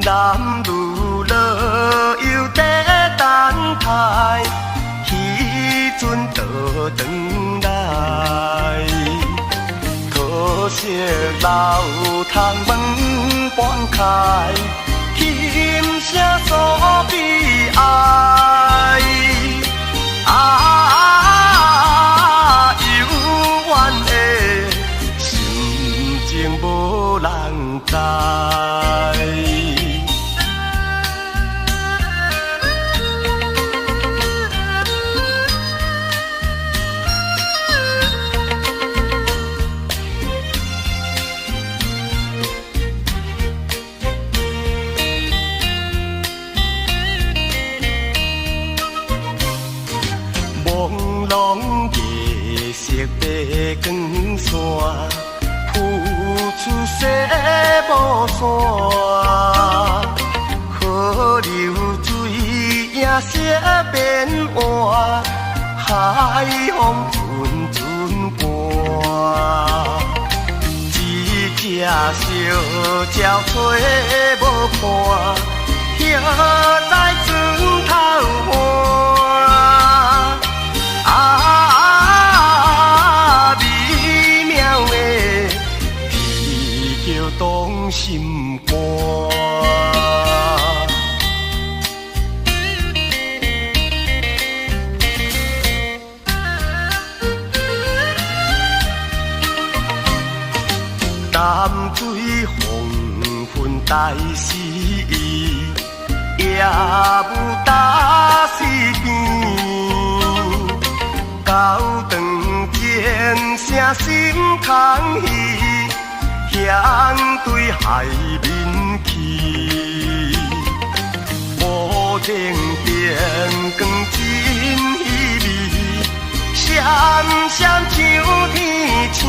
男女老幼在等待，彼陣倒轉來。可惜流窗門半開，琴聲訴悲哀。啊，幽怨的心情無人知。朦胧夜色白光線，浮出西無線。河流水影色變換，海風陣陣伴。一隻小鳥吹無伴，歇在船頭岸。啊，美妙的天橋動心肝。淡水黃昏大時，夜霧打水邊。高斷前聲心空虛，向對海面去。無定電光真稀微，閃閃像天星。